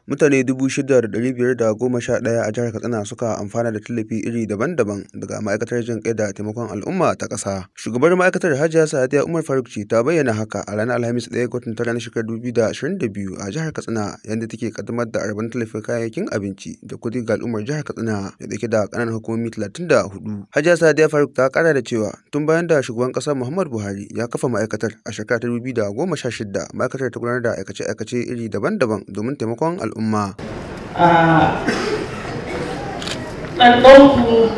Mutane 6,511 a jihar Katsina suka amfana da tallafi iri daban-daban daga Ma'aikatar Jin Ƙai da Taimakon Al'umma ta Ƙasa. Shugabar ma'aikatar, Hajiya Sadiya Umar Faruk, ce ta bayyana haka a ranar Alhamis, 1 ga watan tara na shekarar 2022 a jihar Katsina, yadda take kaddamar da rabon tallafin kayayyakin abinci da kuɗi ga al'ummar jihar Katsina da ɗauke da ƙananan hukumomi 34. Hajiya Sadiya Faruk ta ƙara da cewa tun bayan da shugaban ƙasa Muhammadu Buhari ya kafa ma'aikatar a shekara ta 2016, ma'aikatar ta gudanar da aikace-aikace iri daban-daban domin taimakon al'umma. Ɗan ɗanku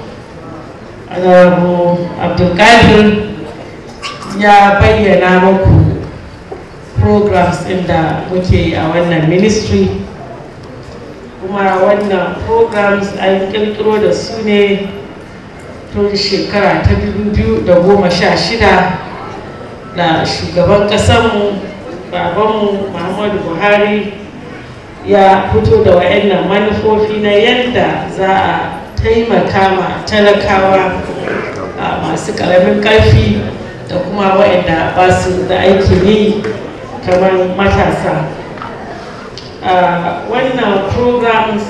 Abdulkadir ya bayyana muku programs ɗin da muke yi a wannan ministry, kuma wannan programs an ƙirƙiro da su ne tun shekara ta 2016 da shugaban ƙasanmu, babanmu Muhammadu Buhari, ya fito da wayannan manufofi na yadda za a taimaka ma talakawa masu ƙaramin ƙarfi da kuma wayanda ba su da aikin yi kamar matasa. Wannan programs,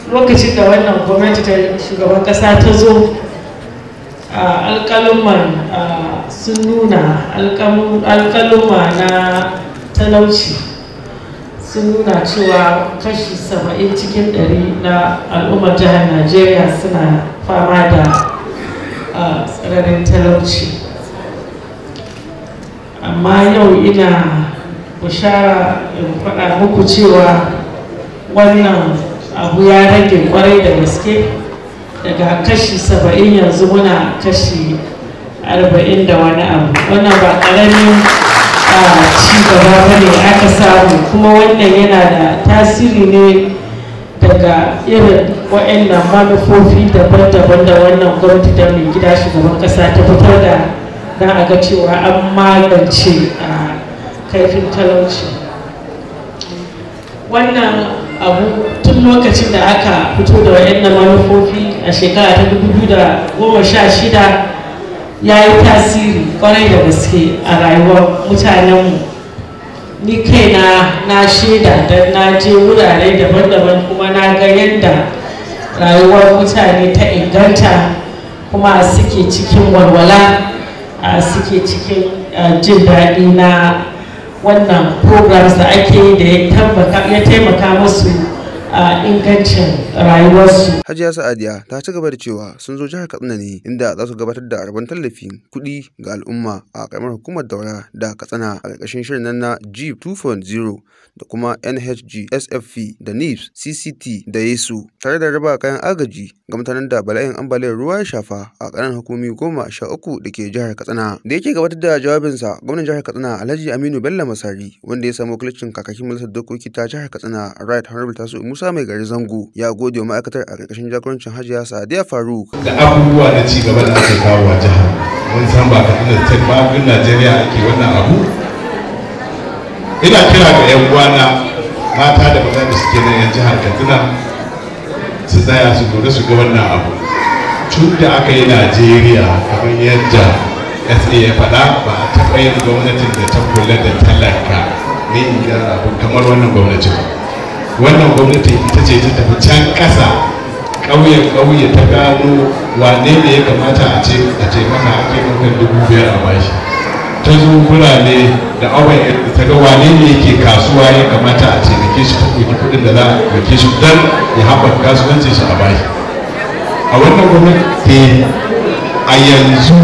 lokacin da wannan gwamnati ta shugaban ƙasa ta zo, alƙaluman sun nuna, alƙaluma na talauci sun nuna cewa kashi 70% na al'ummar jihar Najeriya suna fama da tsananin talauci. Amma yau ina bushara in faɗa muku cewa wannan abu ya rage kwarai da gaske, daga kashi 70 yanzu muna kashi 40 da wani abu. Wannan ba ƙaramin ci gaba ba ne aka samu, kuma wannan yana da tasiri ne daga irin waɗannan manufofi daban-daban da wannan gwamnati da mai gida shugaban ƙasa ta fitar da don a ga cewa an magance a kaifin talauci. Wannan abu, tun lokacin da aka fito da waɗannan manufofi a shekara ta 2016, ya yi tasiri kwarai da gaske a rayuwar mutanenmu. Ni kaina na shaida, don na je wurare daban-daban kuma na ga yadda rayuwar mutane ta inganta, kuma suke cikin walwala, suke cikin jin daɗi na wannan programs da ake yi da ya taimaka musu a ingancin rayuwarsu. Hajiya Sa'adiya ta ci gaba da cewa sun zo jihar Katsina ne inda za su gabatar da rabon tallafin kuɗi ga al'umma a ƙaramar hukumar Daura da Katsina a ƙarƙashin shirin nan na G 2.0 da kuma NHG, SFP da NIPS, CCT da YESU, tare da raba kayan agaji ga mutanen da bala'in ambaliyar ruwa ya shafa a ƙananan hukumomi 13 da ke jihar Katsina. Da yake gabatar da jawabinsa, gwamnan jihar Katsina, Alhaji Aminu Bello Masari, wanda ya samu wakilcin kakakin majalisar dokoki ta jihar Katsina, Right Honorable Tasiu Musa Mai Gari Zango, ya gode wa ma'aikatar a ƙarƙashin jagorancin Hajiya Sadiya Faruk. Da abubuwa na ci gaba da ake kawo wa jihar. Mun san ba Katsina State ba, duk Najeriya ake wannan abu. Ina kira ga 'yan uwana mata da maza da suke nan 'yan jihar Katsina su tsaya su lura su ga wannan abu. Tun da aka yi Najeriya, kamar yadda SA ya faɗa, ba a taɓa yin gwamnatin da ta kula da talaka ne abu kamar wannan gwamnatin ba. Wannan gwamnati ita ce ta tafi can ƙasa, ƙauye ƙauye, ta gano wane ne ya kamata a ce a taimaka, ake ɗaukar 5,000 a bashi. Ta zo birane da awon, ta ga wane ne yake kasuwa ya kamata a taimake shi, ta ɗauki kuɗin da za a ɗauke shi don ya haɓaka kasuwancin shi a bashi. A wannan gwamnati a yanzu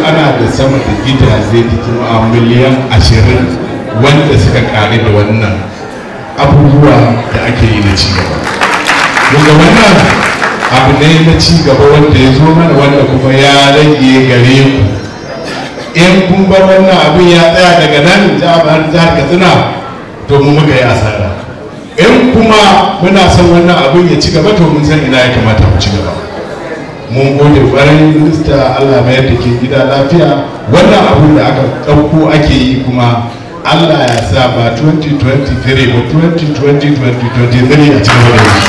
ana da sama da gidaje a miliyan 20 wanda suka ƙare da wannan abubuwa da ake yi na cigaba. Daga wannan abu ne na cigaba wanda ya zo mana, wanda kuma ya rage gare ku. In kun bar wannan abin ya tsaya daga nan jihar Katsina, to mu muka yi asara. In kuma muna son wannan abin ya ci gaba, to mun san ina ya kamata mu ci gaba. Mun gode kwarai, minista. Allah mayar da ke gida lafiya. Wannan abin da aka ɗauko ake yi kuma, Allah ya sa ba 2023 ba, 2020 2023 a cikin da shi.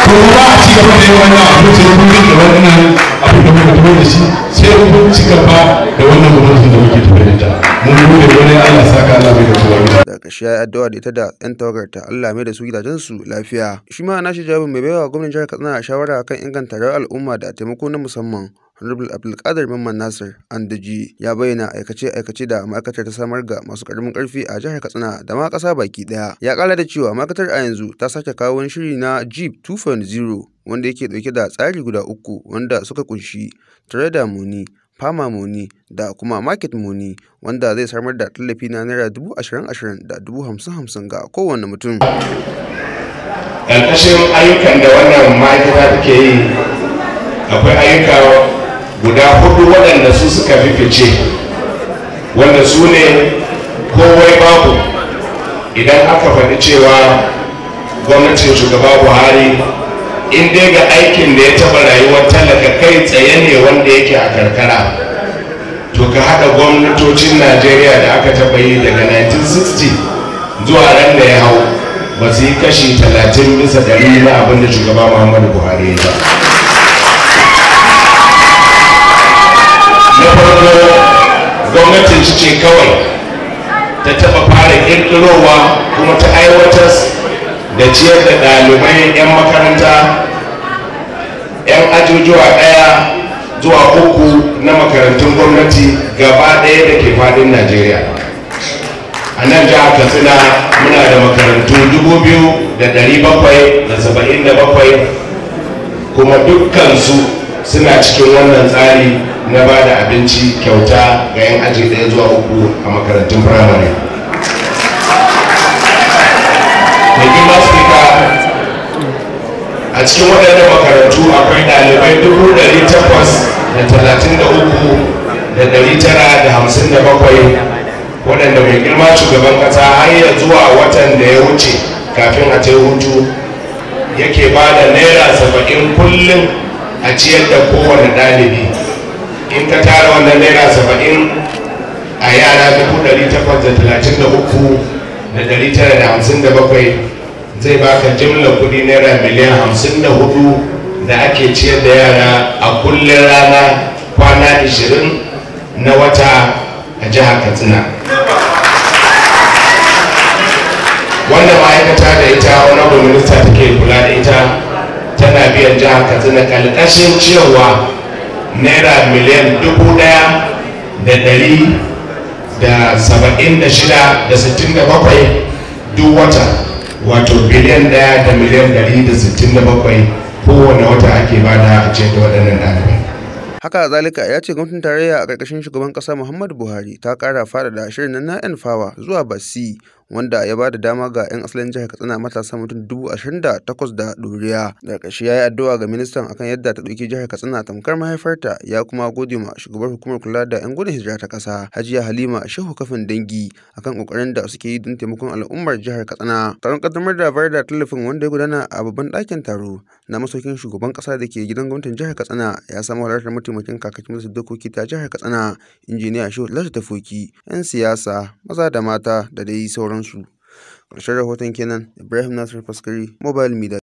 Kuma ba a ci gaba da yin wannan abu sai kun rike wannan abu da muka tafi da shi, sai kun ci gaba da wannan gwamnatin da muke tafi da ita. Mun gode wani, Allah saka, Allah bai da kowa gida. Daga ƙarshe ya yi addu'a da ita da 'yan tawagarta Allah mai da su gidajensu lafiya. Shi ma nashi jawabin mai baiwa gwamnan jihar Katsina shawara akan inganta rayuwar al'umma da taimako na musamman, Honorable Abdulkadir Mamman Nasir Andaji, ya bayyana aikace-aikace da ma'aikatar ta samar ga masu karamin karfi a jihar Katsina da ma ƙasa baki ɗaya. Ya ƙara da cewa ma'aikatar a yanzu ta sake kawo wani shiri na Jeep 2.0 wanda yake ɗauke da tsari guda uku wanda suka kunshi Trader Money, Farmer Money da kuma Market Money, wanda zai samar da tallafi na naira 20,000 da 50,000 ga kowane mutum. Ƙarƙashin ayyukan da wannan ma'aikata take yi, akwai ayyuka guda hudu waɗanda su suka fi fice, wanda su ne kowai babu idan aka faɗi cewa gwamnatin shugaba Buhari, in dai ga aikin da ya taɓa rayuwar talaka kai tsaye ne wanda yake a karkara, to ka haɗa gwamnatocin Najeriya da aka taɓa yi daga 1960 zuwa ran da ya hau, ba su yi kashi 30% na abin da shugaba Muhammadu Buhari ya ba. Na farko, gwamnatin shi ce kawai ta taɓa fara ƙirƙirowa kuma ta aiwatar da ciyar da ɗalibai 'yan makaranta 'yan ajujuwa ɗaya zuwa uku na makarantun gwamnati gaba ɗaya da ke faɗin Najeriya. A nan jihar Katsina muna da makarantu 2,777, kuma dukkansu suna cikin wannan tsari na ba da abinci kyauta ga 'yan aji ɗaya zuwa uku a makarantun firamare. Mai girma Speaker, a cikin waɗannan makarantu akwai ɗalibai 833,957 waɗanda mai girma shugaban ƙasa har ya zuwa watan da ya wuce kafin a ta hutu yake ba da naira 70 kullum a ciyar da kowane ɗalibi. In ka tara wannan naira 70 a yara 833,957, zai baka jimlar kudi naira miliyan 54 da ake ciyar da yara a kullum rana kwana 20 na wata a jihar Katsina. Wannan ma'aikata da ita Honorable Minista take kula da ita tana biyan jihar Katsina kalkashin ciyarwa naira miliyan 1,176.67 duk wata, wato biliyan 1 da miliyan 167 kowane wata ake bada a ciyar da waɗannan ɗalibai. Haka zalika, ya ce gwamnatin tarayya a ƙarƙashin shugaban ƙasa Muhammadu Buhari ta ƙara faɗaɗa shirin na N-Power zuwa Basi, wanda ya ba da dama ga 'yan asalin jihar Katsina matasa mutum 28,000 da ɗoriya. Daga ƙarshe ya yi addu'a ga ministan akan yadda ta ɗauki jihar Katsina tamkar mahaifarta, ya kuma gode ma shugabar hukumar kula da 'yan gudun hijira ta ƙasa, Hajiya Halima Shehu Kafin Dangi, akan ƙoƙarin da suke yi don taimakon al'ummar jihar Katsina. Taron ƙaddamar da bayar da tallafin, wanda ya gudana a babban ɗakin taro na masaukin shugaban ƙasa da ke gidan gwamnatin jihar Katsina, ya samu halartar mataimakin kakakin majalisar dokoki ta jihar Katsina, Injiniya Shehu Talatu Tafoki, 'yan siyasa maza da mata da dai sauransu. Ƙarshen rahoton kenan. Ibrahim Nasir Faskari, Mobile Media.